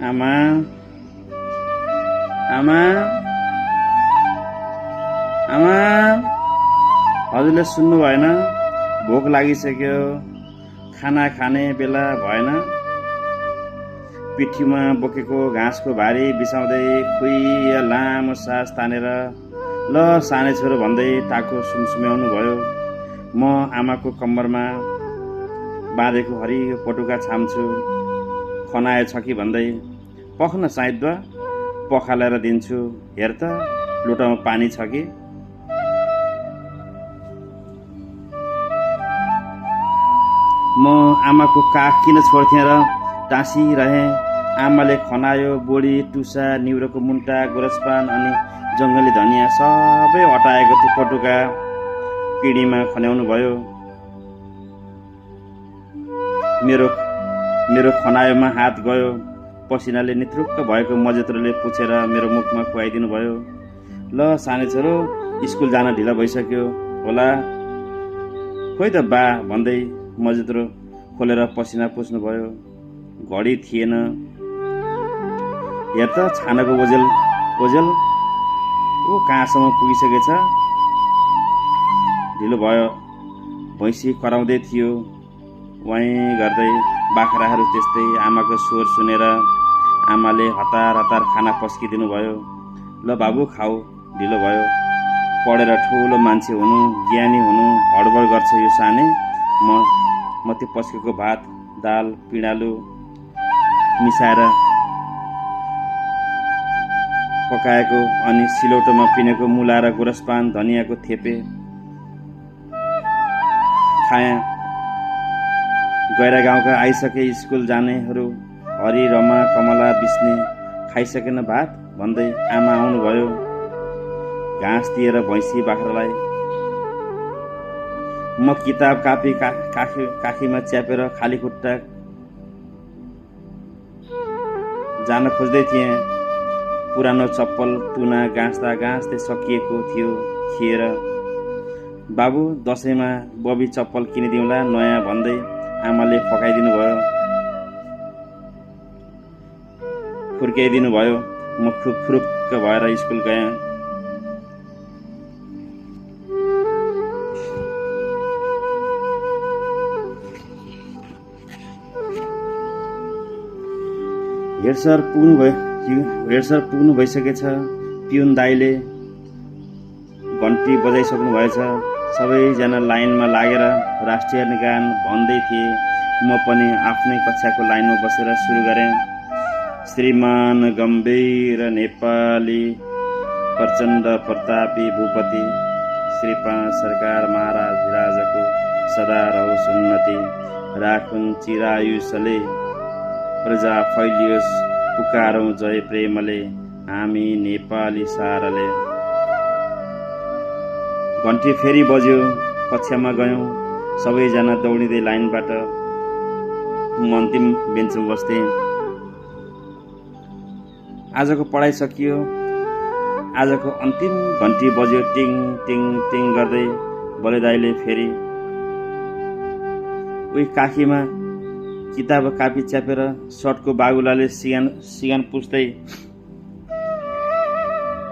आमा आमा आमा हजुरले सुन्नु भएन? भोक लागिसक्यो, खाना खाने बेला भएन। पिठीमा बोकेको घाँसको भारी बिसाउँदै खुइया लामो सास तानेर ल सानै छोरो भन्दै टाको सुमसुम्याउनु भयो। म आमाको कम्मरमा बाँधेको हरियो पटुका छाम्छु। खनाए छ कि भन्दै पख्न साइत बा पखालेर दिन्छु। हेर त लोटामा पानी छ कि? म आमाको काख किन छोड्थेँ र टाँसिरहेँ। आमाले खनायो बोडी, टुसा, निउरोको मुन्टा, गोरसपान अनि जङ्गली धनियाँ सबै हटाएको त्यो पटुका पिँढीमा खन्याउनु भयो। मेरो खनायोमा हात गयो। पसिनाले नित्रुक्क भएको मजेत्रोले पुछेर मेरो मुखमा खुवाइदिनु भयो। ल सानै छोरो, स्कुल जान ढिला भइसक्यो होला। खोइ त बा भन्दै मजेत्रो खोलेर पसिना पुछ्नुभयो। घडी थिएन। हेर त छानाको ओजेल कहाँसम्म पुगिसकेछ। ढिलो भयो। भैँसी कराउँदै थियो। वाइ गर्दै बाख्राहरू त्यस्तै। आमाको स्वर सुनेर आमाले हतार हतार खाना पस्किदिनु भयो। ल बाबु खाऊ, ढिलो भयो। पढेर ठुलो मान्छे हुनु, ज्ञानी हुनु हडबड गर्छ यो सानै। म त्यो पस्केको भात, दाल, पिँडालु मिसाएर पकाएको अनि सिलौटोमा पिनेको मुला र गोरसपान, धनियाँको थेपे खाएँ। गैरा गाउँका आइसके स्कुल जानेहरू हरि, रमा, कमला, विष्णु खाइसकेन भात भन्दै आमा आउनुभयो। घाँस दिएर भैँसी बाख्रालाई। म किताब कापी काखीमा च्यापेर खाली खुट्टा जान खोज्दै थिएँ। पुरानो चप्पल तुना गाँच्दै सकिएको थिएर बाबु दसैँमा बबी चप्पल किनिदिउँला नयाँ भन्दै आमाले फकाइदिनु भयो, फुर्क्याइदिनु भयो। म फुरुक्क भएर स्कुल गएँ। हेडसर पुग्नु भइसकेछ। पिउन दाइले घन्टी बजाइसक्नु भएछ। सबैजना लाइनमा लागेर राष्ट्रिय गान भन्दै थिए। म पनि आफ्नै कक्षाको लाइनमा बसेर सुरु गरेँ। श्रीमान गम्भीर नेपाली प्रचण्ड प्रतापी भूपति श्री 5 सरकार महाराज राजाको सदा रहोस् उन्नति, राखुन् चिरायुषले, प्रजा फैलियोस् पुकारौँ जय प्रेमले, हामी नेपाली सारले। घन्टी फेरि बज्यो। कक्षामा गयौँ। सबैजना दौडिँदै लाइनबाट। म अन्तिम बेन्चमा बस्थेँ। आजको पढाइ सकियो। आजको अन्तिम घन्टी बज्यो। टिङ टिङ टिङ गर्दै बले दाइले फेरि उही काखीमा किताब कापी च्यापेर सर्टको बागुलाले सिगान पुस्दै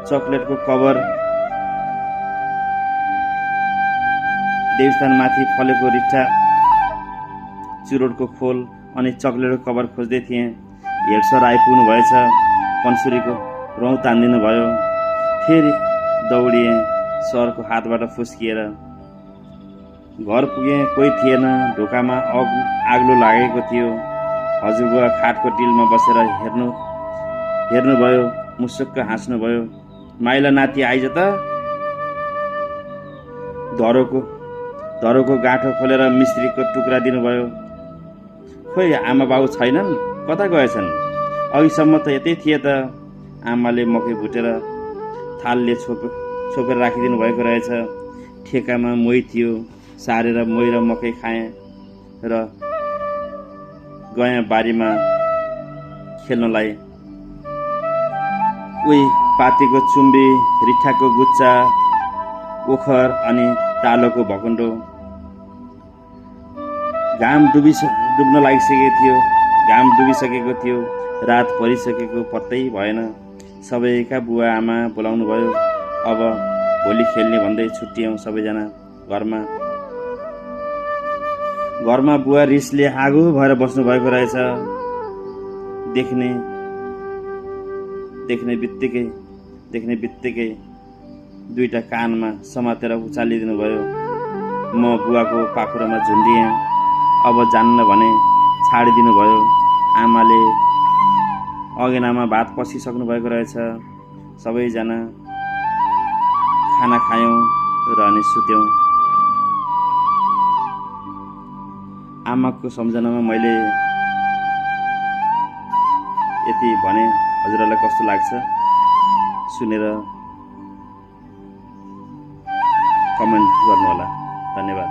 चकलेटको कभर, देवस्थानमाथि फलेको रिठा चुरोटको खोल अनि चकलेटको कभर खोज्दै थिएँ। हेडसर आइपुग्नु भएछ। पन्सुरीको रौँ तानिदिनु भयो। फेरि दौडिएँ सरको हातबाट फुस्किएर। घर पुगेँ। कोही थिएन। ढोकामा आग्लो लागेको थियो। हजुरबुवा खाटको डिलमा बसेर हेर्नुभयो। मुसुक्क हाँस्नुभयो। माइला नाति आइज त। धरोको गाँठो खोलेर मिश्रीको टुक्रा दिनुभयो। खोइ आमा बाबु छैनन्, कता गएछन्? अघिसम्म त यतै थिए त। आमाले मकै भुटेर थालले छोपेर राखिदिनु भएको रहेछ। ठेकामा मोही थियो। सारेर मोही र मकै खाएँ र गएँ बारीमा खेल्नलाई। उही पातीको चुम्बी, रिठाको गुच्चा, ओखर अनि टालोको भकुन्डो। घाम डुब्न लागिसकेको थियो। घाम डुबिसकेको थियो, रात परिसकेको पत्तै भएन। सबैका बुवा आमा बोलाउनु भयो। अब भोलि खेल्ने भन्दै छुट्टियौँ सबैजना। घरमा बुवा रिसले आगो भएर बस्नु भएको रहेछ। देख्ने बित्तिकै दुईटा कानमा समातेर उचालिदिनु भयो। म बुवाको पाखुरामा झुन्डिएँ। अब जान्न भने छाडिदिनु भयो। आमाले अगेनामा भात पसिसक्नु भएको रहेछ। सबैजना खाना खायौँ र अनि सुत्यौँ। आमाको सम्झनामा मैले यति भने। हजुरहरूलाई कस्तो लाग्छ सुनेर कमेन्ट गर्नुहोला। धन्यवाद।